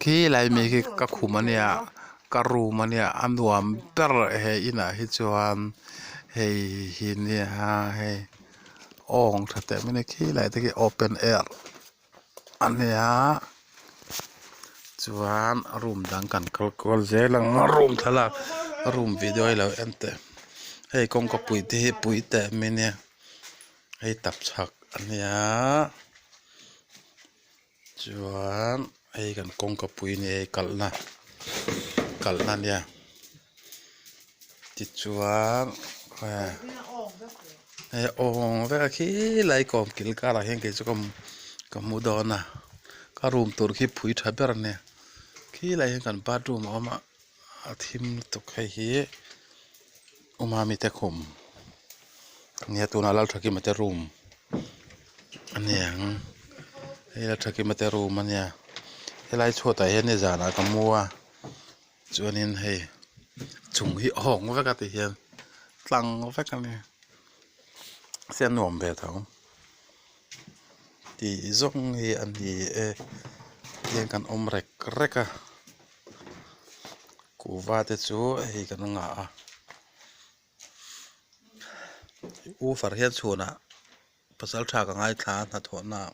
Khi lai mi khi ka khum ania ka room ania a nuam ber he inah hi chuan hei hi nia hei awng tha teh mai a ni khi lai te khi open air ania chuan room dang kan kal kual zel ang a room thlalak room video hi lo en teh hei kawngka pui te hi pui teh mai ania hei tapchhak ania. Chuan hei kan kawngka pui a ni a hei kalhna kalhna a nia tichuan hei awng vek a khilai kawm kil karah hian kei chu ka hmu dawn a ka room tur khi phui tha ber a nia khilai hian kan bathroom a awm a a thim lutuk hei hi Umami te khum nia tunah Lalthakima te room a ni ang hei Lalthakima te room a nia helai chhuatah hian nizanah ka mu a chuanin hei chung hi a hawng vek a tihian tlang vek a ni mahse a nuam ve tho tih zawng hi a ni e tihian kan awm rek rek a. Kuhva te chu hei kan ngah a woofer hian chhunah pasal tha ka ngaithla a hnathawhna ah.